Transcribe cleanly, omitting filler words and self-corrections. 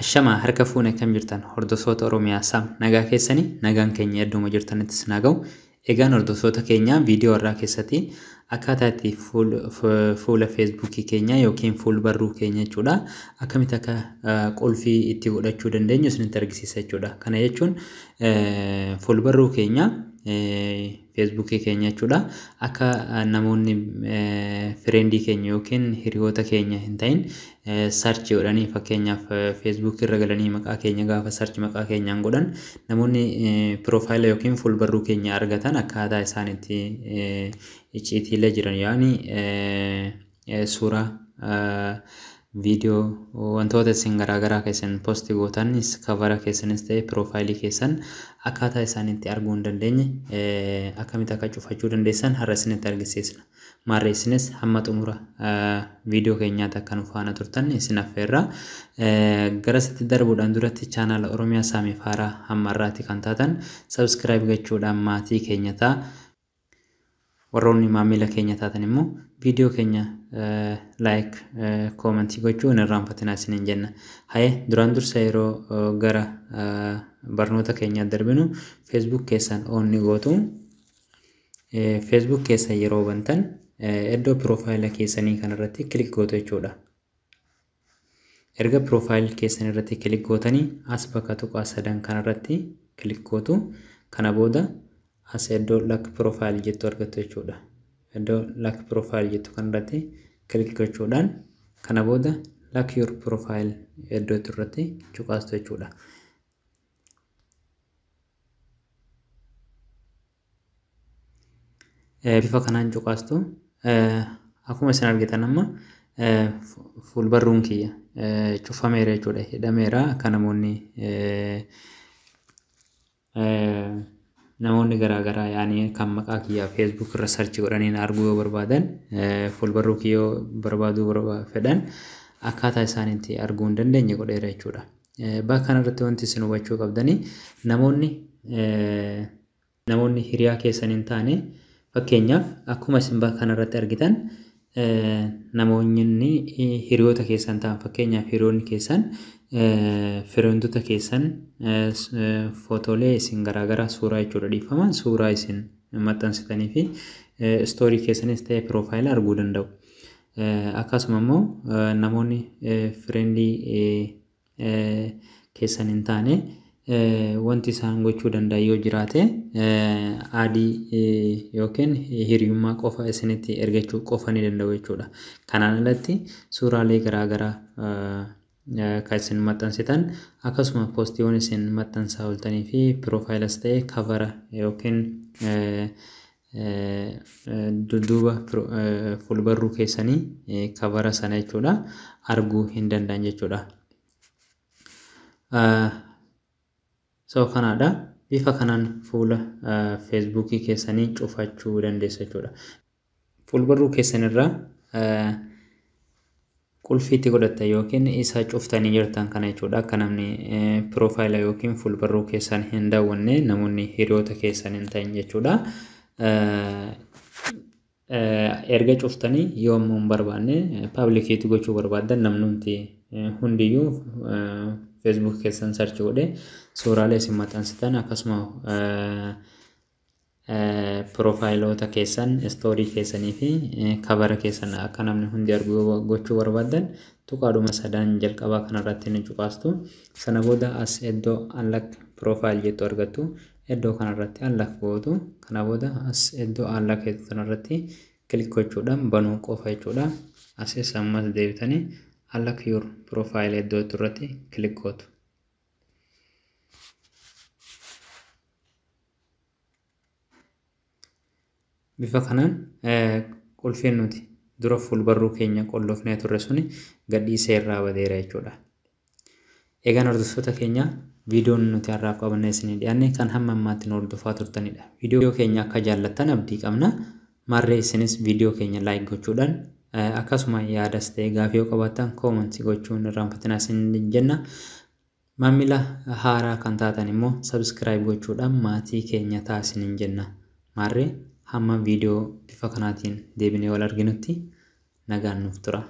Ashamaa harka fuune akkam jirtan hordoftoota Oromiyaa Saam nagaa keessanii nagaan keenya iddooma jirtanittis naa ga'u. Egaan hordoftoota keenya viidiyoo irraa keessatti akkaataa itti fuula feesbuukii keenya yookiin fuul barruu keenya jechuudha akkamitti akka qulfii itti godhachuu dandeenyu isinitti argisiisa jechuudha. Kana jechuun fuul barruu keenya feesbuukii keenya jechuudha akka namoonni fireendii keenya yookiin hiriyoota keenya hin ta'in sarchi godhanii fakkeenyaaf feesbuukii irra galanii maqaa keenya gaafa sarchi maqaa keenyaan godhan namoonni piroofaayila yookiin fuulbarruu keenya argatan akkaataa isaan itti icciitiilee jiran yaani suuraa viidiyoo wantoota isin garaagaraa keessan poosti gootanis kavara keessanis ta'e piroofaayilii keessan akkaataa isaan itti arguu hin dandeenye akkamitti akka cufachuu dandeessan har'a isinitti argisiisna. Maarree isinis hamma xumura viidiyoo keenyaatti akka nu faana turtan isin affeerra. Gara sitti darbuudhaan duratti chaanaala Oromiyaa Saamiif haaraa hamma har'aatti kan taatan sabskiraayib gochuudhaan maatii keenya ta'a. Warroonni maamila keenya taatan immoo viidiyoo keenya laayik koomentii gochuu hin irraanfatinaa isiniin jenna. Haye duraan dursa yeroo gara barnoota keenyaa darbinu feesbuuk keessan oon ni gootu. Feesbuuk keessan yeroo bantan iddoo piroofaayila keessanii kanarratti kilik gootu jechuudha. Erga piroofaayil keessan irratti kilik gootanii as bakka tuqaa sadan kanarratti kilik gootu. Kana booda as iddoo lak piroofaayil jettu argattu jechuudha. Iddoo lak piroofaayil jettu kanarratti kilik gochuudhaan kana booda lak your piroofaayil iddoo irratti cuqaastu jechuudha. Bifa kanaan cuqaastu akkuma isin argitan amma fuulbarruun kiyya cufameera jechuudha. Hidhameera akka namoonni garaagaraa yaani kan maqaa kiyyaa feesbuuk irra sarchi godhanii arguu yoo barbaadan fuulbarruu kiyyoo barbaaduu fedhan akkaataa isaan itti arguu hin dandeenye godheera jechuudha. Bakka kanarratti wanti isin hubachuu qabdanii namoonni hiriyaa keessan hin taane fakkeenyaaf akkuma isin bakka kanarratti argitan namoonni hiriyoota keessan ta'an fakkeenyaaf hiriyoonni keessan fireendota keessan footoolee isin garaagaraa suuraa jechuudha dhiifama suuraa isin maxxansitanii fi istoorii keessanis ta'e piroofaayila arguu danda'u. Akkasuma immoo namoonni fireendii keessan hin taane wanti isaan gochuu danda'an yoo jiraate adii yookiin hiriyummaa qofa isinitti ergachuu qofa ni danda'u jechuudha. Kanaan alatti suuraalee garaagaraa kan isin maxxansitan akkasuma poostiiwwan isin maxxansaa ooltanii fi piroofaayilas ta'e kavara yookiin dudduuba fuulbarruu keessanii kavara sana jechuudha arguu hin danda'an jechuudha. So kanaadha bifa kanaan fuula feesbuukii keessanii cufachuu dandeessu jechuudha. Fuulbarruu keessanirraa qulfii itti godhattan yookiin isa cuftanii jirtan kana jechuudha. Akka namni piroofaayila yookiin fuulbarruu keessan hin daawwanne namoonni hiriyoota keessan hin ta'in jechuudha. Erga cuftanii yoo immoo hin barbaanne paablikiitti gochuu barbaaddan namnumti hundiyyuu feesbuuk keessan sarchi godhee suuraalee isin maxxansitan akkasuma piroofaayiloota keessan istoorii keessanii fi kavara keessan akka namni hundi argu gochuu barbaaddan tuqaadhuma sadan jalqabaa kanarratti ni cuqaastu. Sana booda as iddoo unlock piroofaayil jettu argattu. Iddoo kanarratti unlock gootu. Kana booda as iddoo unlock jettu kanarratti kilik gochuudhaan banuu qofa jechuudha. Asis ammas deebitanii unlock your profile iddoo irratti kilik gootu. Bifa kanaan qulfiin nuti dura fuulbarruu keenya qollofnee turre suni gadhiisee irraa badeera jechuudha. Egaan hordoftoota keenya viidiyoon nuti har'aaf qabannee isinii dhiyaanne kan hamma ammaatti nu hordofaa turtanidha. Viidiyoo keenya akka jaallattan abdii qabna. Maarree isinis viidiyoo keenya laayik gochuudhaan akkasuma yaadas ta'e gaafii yoo qabaattan koomentii gochuun irraanfatinaa isin jenna. Maamila haaraa kan taatan immoo sabskiraayib gochuudhaan maatii keenya ta'a isiniin jenna. Maarree hamma viidiyoo bifa kanaatiin deebinee wal arginutti nagaan nuuf tura.